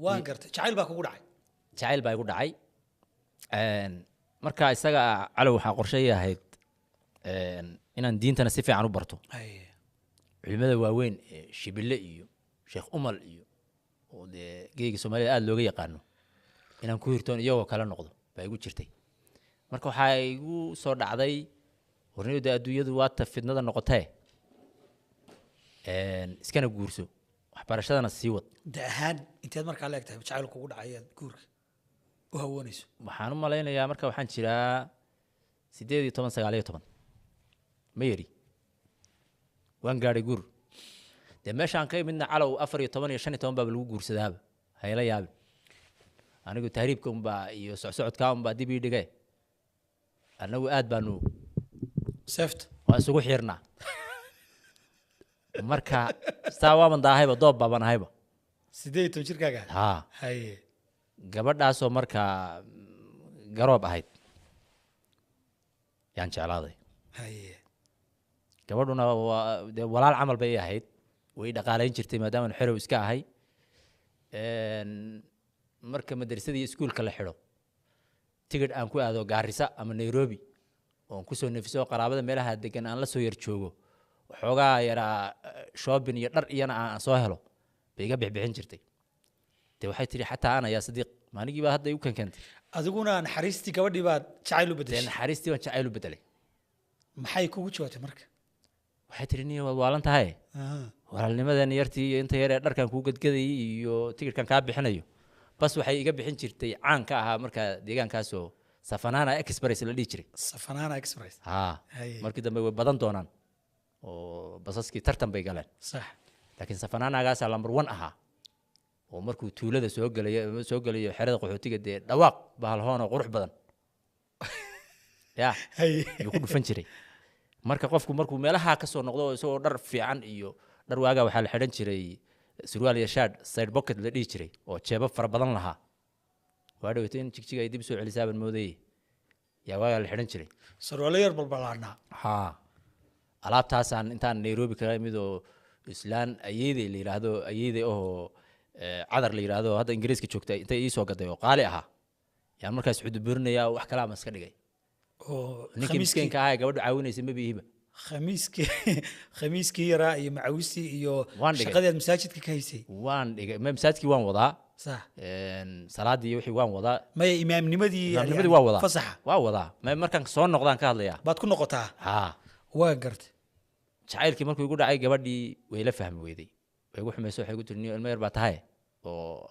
Waan gartay, jacayl baa kugu dhacay. Jacayl baa igu dhacay. Marka isaga, Calow, waxaa qorshay ahayd inaan diintana si fiican u barto, culimada waaweyn ee Shibile iyo Sheekh Umal iyo oo dee geega Soomaalida aada looga yaqaano inaan ku hirtoon, iyagoo kala noqdo baa igu jirtay. Marka waxaa igu soo dhacday, warniyo dee adduunyadu waata fidnada noqotee, iskana guurso, waxbarashadana sii wad. Da ahaan inteed markaa la eg tahay jacayl kugu dhacay aad guurka u hawoonayso? Waxaan u malaynayaa marka waxaan jiraa 18, 19, ma yeri, waan gaadhay guur. Dee meeshaan ka imidna, Calow, 14 iyo 15 baaba lagu guursadaaba. Hayla yaabin, anigu tahriibka unbaa iyo socsocodkaa unbaa dib ii dhigay. Annagu aad baanu seefta waa isugu xiirnaa. Marka saa waaban daahayba, doob baaban ahayba. 18 jirkaaga? Haa. Gabadhaasoo markaa garoob ahayd yaan jeclaaday. Gabadhuna waa dee walaal camal bay ii ahayd, way i dhaqaalayn jirtay maadaama xerow iska ahay. Marka madrasadii iskuulka la xidho, tigidh aan ku aado Gaarisa ama Nairobi oon kusoo nefiso, qaraabada meelaha degan aan la soo yar joogo, waxoogaa yaraa shopping iyo dhar iyana aan soo helo, bay iga bixbixin jirtay. Dee waxay tihi, "Xataa ana yaa sadiiq, maaligii baa hadda igu kenkentay." Adiguna naxariistii gabadhii baad jacayl u dee bedeshay. Naxariistii baan jacayl u bedelay. Maxay kugu jawaabtay marka? Waxay tihi, "Niyo, waad waalan tahay. Walaalnimadan yartii iyo inta yar ee dharkan kuu gadgadayay iyo tigidhkan kaa bixinayo." Bas waxay iga bixin jirtay, caan ka ahaa markaa deegaankaasoo Safanana Express la dhihi jiray. Safanana Express. Haa. Markii dambe way badan doonaan oo basaskii tartan bay galeen. Laakiin Safananagaasaa number one ahaa, oo markuu tuulada soo gelayo, soo gelayo xerada qaxootiga, dee dhawaaq bahalhoon oo qurux badan ya yuu ku dhufan jiray. Marka qofku markuu meelaha ka soo noqdo oo isagoo dhar fiican iyo dhar, waagaa waxaa la xidhan jiray surwaal iyo shaadh side pocket la dhihi jiray oo jeebab fara badan lahaa. Waa dhaweyto in Jigjiga ay dib soo celisaaban moodayey, yaa waagaa la xidhan jiray. Sarwaalo yar balbalaadhnaa. Haa, alaabtaasaan intaan Nairobi kaga imid oo islaan ayeydey la yidhaahdo, ayeydey oo Cadar la yidhaahdo, hadda Ingiriiska joogta, intay iisoo gaday oo qaali ahaa, yaan markaas xuduburinayaa oo wax kalaa ma iska dhigay. Oo ninkii khamiiskii miskiinka ahaa ee gabadhu caawinaysa ma biihiba. Khamiiskii yaraa iyo macawistii iyo Waan dhigay. shaqadii aad masaajidka ka haysay. Waan dhigay, ma masaajidkii waan wadaa. Salaadii iyo wixii waan wadaa. Maya, imaamnimadii. Imaamnimadii waa wadaa. Fasaxa. Waa wadaa, ma markaan soo noqdaan ka hadlayaa. Baad ku noqotaa. Haa. Waa gartay. Jacaylkii markuu igu dhacay, gabadhii way la fahmi weyday, way igu xumayso. Waxay igu tiri, "Niyo, ilmo yar baa tahay oo